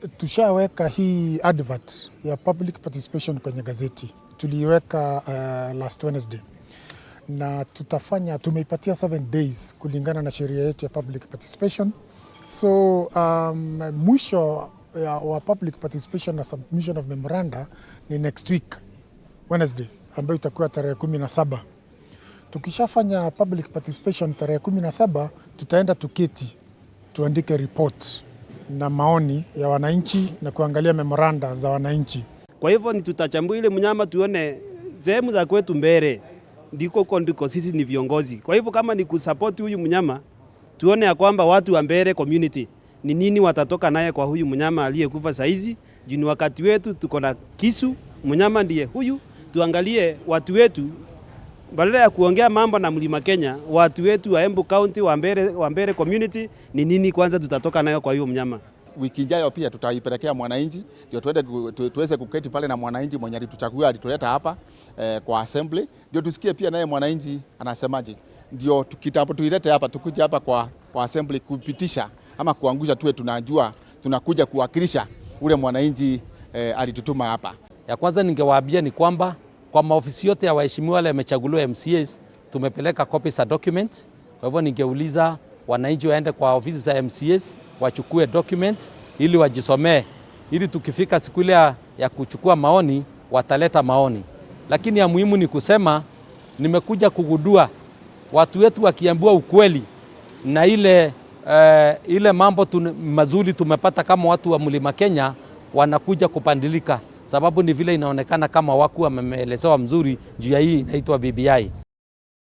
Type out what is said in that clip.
Tushaweka hii advert ya public participation kwenye gazeti, tuliiweka last Wednesday na tutafanya, tumeipatia 7 days kulingana na sheria yetu ya public participation. So mwisho wa public participation na submission of memoranda ni next week Wednesday, ambayo itakuwa tarehe 17. Tukishafanya public participation tarehe 17, tutaenda tuketi tuandike report na maoni ya wananchi na kuangalia memoranda za wananchi. Kwa hivyo ni tutachambua ile mnyama tuone sehemu za kwetu mbele ndiko huko ndiko sisi ni viongozi. Kwa hivyo kama ni kusupport huyu mnyama, tuone ya kwamba watu wa Mbeere community ni nini watatoka naye kwa huyu mnyama aliyekufa saizi. Juu ni wakati wetu, tuko na kisu, mnyama ndiye huyu. Tuangalie watu wetu badala ya kuongea mambo na Mlima Kenya, watu wetu wa Embu County wa Mbeere community ni nini kwanza tutatoka nayo kwa hiyo mnyama. Wiki ijayo pia tutaipelekea mwananchi ndio tuende tuweze kuketi pale na mwananchi mwenye alituchagua, alituleta hapa kwa assembly, ndio tusikie pia naye mwananchi anasemaje, ndio kitambo tuilete hapa, tukuje hapa kwa assembly kupitisha ama kuangusha, tuwe tunajua tunakuja kuwakilisha ule mwananchi alitutuma hapa. Ya kwanza ningewaambia ni kwamba kwa maofisi yote ya waheshimiwa wale wamechaguliwa MCAs tumepeleka copies za documents. Kwa hivyo ningeuliza wananchi waende kwa ofisi za MCAs wachukue documents ili wajisomee, ili tukifika siku ile ya kuchukua maoni wataleta maoni. Lakini ya muhimu ni kusema, nimekuja kugundua watu wetu wakiambiwa ukweli na ile mambo mazuri tumepata kama watu wa Mlima Kenya wanakuja kubadilika, sababu ni vile inaonekana kama waku wameelezewa mzuri juu ya hii inaitwa BBI.